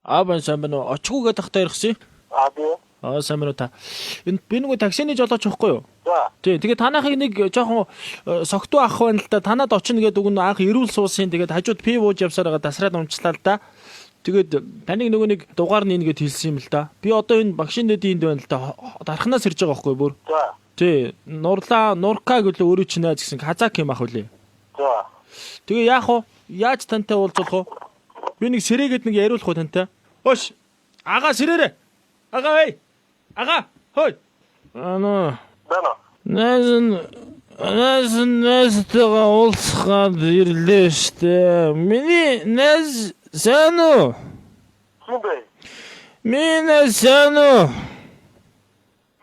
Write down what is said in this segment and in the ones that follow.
Аа бан сайн байна уу? Очгүй гэдэг тахтай ярихсан. Аа би. Аа сайн байна уу та. Энэ би нөгөө таксины жолооч байхгүй юу? За. Тий, тэгээ танахыг нэг жоохон согтуу ах байна л да. Танад очино гэдэг үг нь анх эрүүл суусын. Тэгээд хажууд пив ууж явсаар байгаа дасраад унчлаа л да. Тэгээд таныг нөгөө нэг дугаар нь ингээд хэлсэн юм л да. Би одоо энэ багшийн дэд энд байна л да. Дарханаас ирж байгаа байхгүй бүр. За. Тий, Нурлаа, Нурка гэлээ өөрөө чинь найз гэсэн казак юм ах үлээ. За. Тэгээ яах вэ? Яаж тантай уулзах вэ? Би нэг сэрээгээд нэг яриулах уу тантай? Хөөш. Ага сэрээрээ. Ага эй. Ага. Хой. Ана. Байна. Найз нь найз нь найзтайгаа уулзахад ирлээ штэ. Миний найз сайн уу? Хин бэ? Миний найз сайн уу?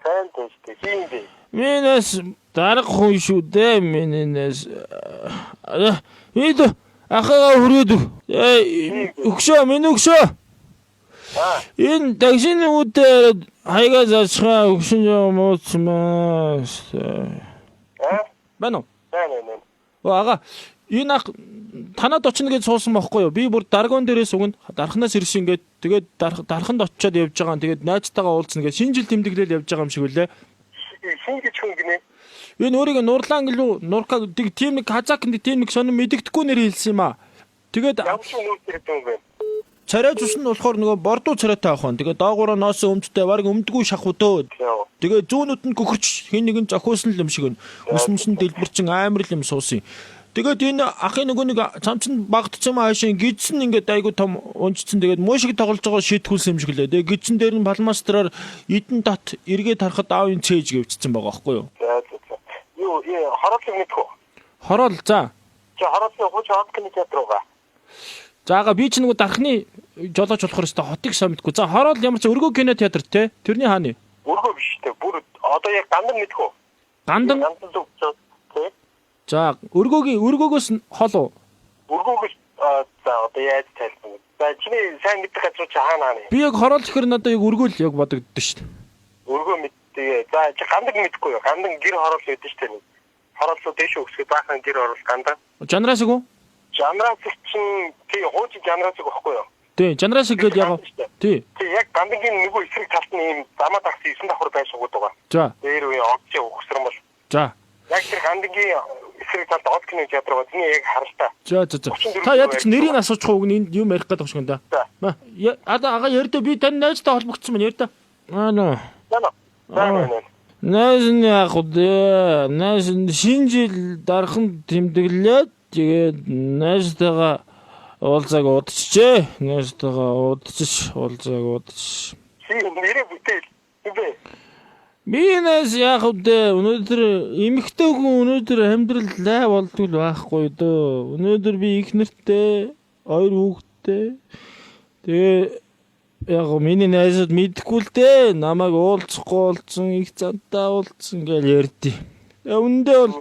Сайн дээ. Хин бэ? Миний найз дарга хүн шүү дээ. Миний найз. Эд ахыгаа хүрээд өг. Өгшөө, миний өгшөө. Аа. Энэ таксины үүдээр хаягаа заачгаа өгшин жоо мууцмаа. Аа? Байна уу? Байна байна. Оо ага энэ ах танад очино гэж суусан бохгүй юу? Би бүр даргон дээрээс өгнө. Дарханаас ирсэн ингээд тэгээд дарханд очиод явж байгаа. Тэгээд найзтайгаа уулзна гэж шинэ жил тэмдэглэл явж байгаа юм шиг үлээ. Хин гэж хүн гинэ? Энэ өөрийг Нурлаан гэлүү Нурка тэг тийм нэг казак нэг тийм нэг сонин мэдэгдэхгүй нэр хэлсэн юм аа. Тэгээд Ямар ч юм ирдэг юм бэ? царай цус нь болохоор нөгөө бордуу царайтай авах нь. Тэгээд доогоороо носон өмдтэй баг өмдгүй шахуу дөө. Яа. Тэгээ зүүнүүд нь гөхөрч хин нэгэн зохиосон л юм шиг байна. Үс мүс нь дэлбэрчин амар л юм суусан. Тэгээд энэ ахын нөгөө нэг цамцанд багтсан юм аашин гидсэн ингээд айгу том унжцсан. Тэгээд муу шиг тоглож байгаа шийтгүүлсэн юм шиг лээ. Тэгээд гидсэн дээр нь палмастраар эдэн дат эргээ тарахад аавын цээж гэвчсэн байгаа байхгүй юу? За за за. Юу, хороолыг мэдэх үү? Хороол за. Чи хороолын хууч хот кино театр руугаа. За ага би чи нөгөө дархны жолооч болохоор өстой хотыг сайн мэдгүй. За хороол ямар ч өргөө кино театр те. Тэрний хааны. Өргөө биш үү? Бүр одоо яг гандан мэдэх үү? Гандан. Гандан зүг тий. За өргөөгийн өргөөгөөс нь хол уу? Өргөөгөөс за одоо яаж тайлбар. За чиний сайн мэдэх газар чи хаана хаана? Би яг хороол гэхэр надад яг өргөөл яг бодогдсон шүү дээ. Өргөө мэдтээ. За чи гандаг мэдэхгүй юу? Гандан гэр хороол өгдөн шүү дээ. Хорооллоо дээш өгсгөө баахан гэр хороол гандан. Жанраас уу? Жанрасыг чинь тий хуучин жанрасыг багхгүй юу? Тий, жанрасыг гээд яг тий. Тий, яг гандангийн нөгөө эсрэг талд нь ийм замаа дагсан 9 давхар байшингууд байгаа. За. Дээр үе огцын ухсран бол. За. Яг тэр гандангийн эсрэг талд од кино театр байгаа. Тэний яг харалтаа. За за за. Та яд ч нэрийг асуучих уу энд юм ярих гэдэг юм шиг байна да. Одоо ага ярьдаа би тань найзтай холбогдсон байна ярьдаа. Аа нөө. За. Найз нь яг үү? Найз нь шинэ жил дархан тэмдэглээд тэгээд найзтайгаа уулзааг удчихжээ. Найзтайгаа удчих, уулзааг удчих. Чи нэрээ бүтээл. Юм бэ? Би найз яг үдэ өнөөдөр эмэгтэй хүн өнөөдөр амьдрал лай болдгол байхгүй дөө. Өнөөдөр би их нэртэй, хоёр хүүхэдтэй. Тэгээ яг миний найзууд мэдэхгүй л дээ. Намайг уулзахгүй болсон, их зантаа уулзсан гэж ярьдیں۔ Тэгээ үндэ бол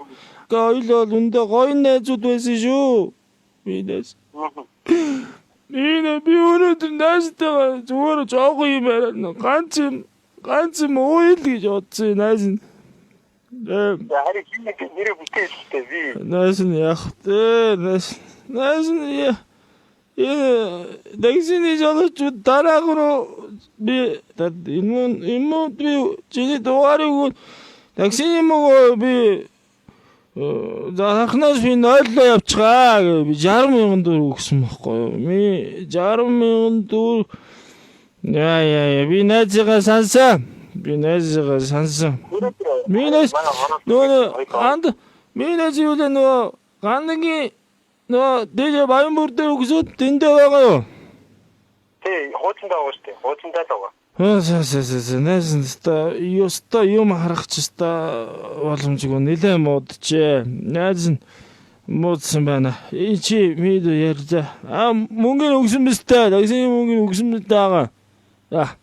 хоёул бол үндэ гоё найзууд байсан шүү. Би найз. Би өнөөдөр найзтайгаа зүгээр жоохон юм яриад ганц юм уйл гэж бодсон найз нь. Харин хин нэг нэрээ бүтээлтэй би. Найз нь яах вэ? Найз нь таксины жолоочууд дараах руу би энэ би чиний дугаарыг таксины мөгөө би зархнаас би 0-лоо явчихаа гэ би 60 мянган төгрөг өгсөн байхгүй юу? Би 60 мянган төгрөг яа яа би найзыгаа сансан. Би найзыгаа сансан. Би найз нөгөө ганд би найз юу лээ нөгөө гандагийн нөгөө дэж баян бүр дээр өгсөд тэндээ байгаа юу? Тий, хуучиндаа байгаа шүү дээ. Хуучиндаа л байгаа. Сэ найз нь ёстой юм харах ч ёстой боломжгүй нэлээд муудчээ. Найз нь муудсан байна. Чи мэд ярьжаа. А мөнгө нь өгсөн биз дээ. Таксины мөнгө нь өгсөн биз дээ ага. Аа.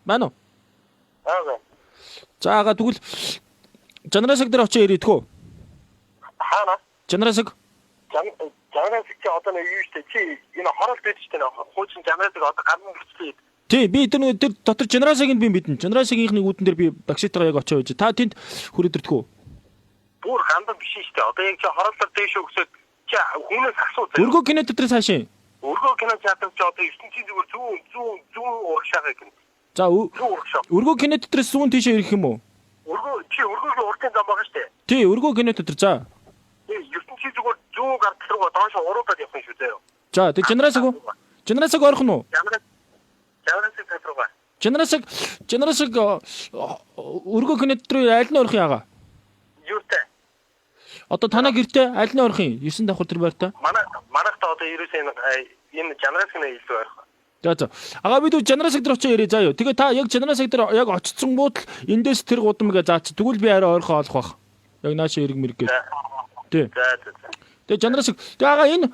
Байна уу? Аа. За ага тэгвэл Жанрасаг дээр очиж ирээд хөө. Хаана? Жанрасаг. Жанрасаг чи одоо нэг юу штэ. Чи энэ хороолт байдаг штэ. Хуучин жанрасаг одоо гадна гэрчлээ. Тий, би тэр нэг тэр дотор Жанрасагийг би мэднэ. Жанрасагийнхны үүдэн дээр би такситайгаа яг очиж байж. Та тэнд хүрээд ирдэг үү? Бүр гандан биш штэ. Одоо яг чи хороолтоор дээш өгсөд чи хүнээс асуу. Өргөө кино театрын цаашаа. Өргөө кино театр чи одоо ертөнцийн зүгээр зүүн зүүн зүүн урагшаага гин. За Зүүн урагшаа. Өргөө кино театрээс зүүн тийшээ ирэх юм уу? Өргөө чи өргөөгийн уртын зам байгаа шүү дээ. Тий, өргөө кино театр за. Тий, ертөнцийн зүгээр зүүн гардал руугаа доош уруудаад явах юм шүү заяа. За, тэг Жанрасаг уу? Жанрасаг орох нь уу? Жанраас Жанрасыг театр руугаа. Жанрасаг Жанрасаг өргөө кино театрын аль нь орох юм ага? Юутай? Одоо танаа гэртээ аль нь орох юм? 9 давхар тэр байртаа. Манай манайхта одоо ерөөсөө энэ энэ Жанрасыг нэ илүү ойрхон. За за. Ага бид Жанрасаг дээр очиж яриа заа юу. Тэгээ та яг Жанрасаг дээр яг очсон буудал эндээс тэр гудамгээ заач. Тэгвэл би арай ойрхон олох бах. Яг наашаа эрг мэрэг гэж. За. Тий. За за за. Тэгээ Жанрасаг тэгээ ага энэ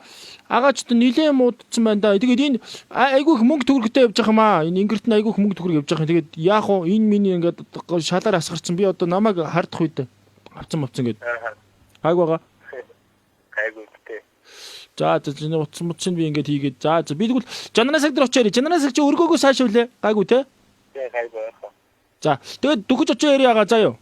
агаач нилээн муудсан байна да. Тэгээд энэ айгүй их мөнгө төгрөгтэй явж байгаа юм аа. Энэ ингэрт нь айгүй их мөнгө төгрөг явж байгаа юм. Тэгээд яах вэ? Энэ миний ингээд шалаар асгарсан. Би одоо намайг хардах үед авцсан мавцсан гээд. Аа. Гайгүй байгаа. Гайгүй тий. За за энэ утсан мутсын би ингээд хийгээд за за би тэгвэл Жанрасаг дээр очиж яриа. Жанрасаг чи өргөөгөө сайш үлээ. Гайгүй те. Тий гайгүй ойрхон. За тэгээд дөхөж очиж яриа ага заа юу.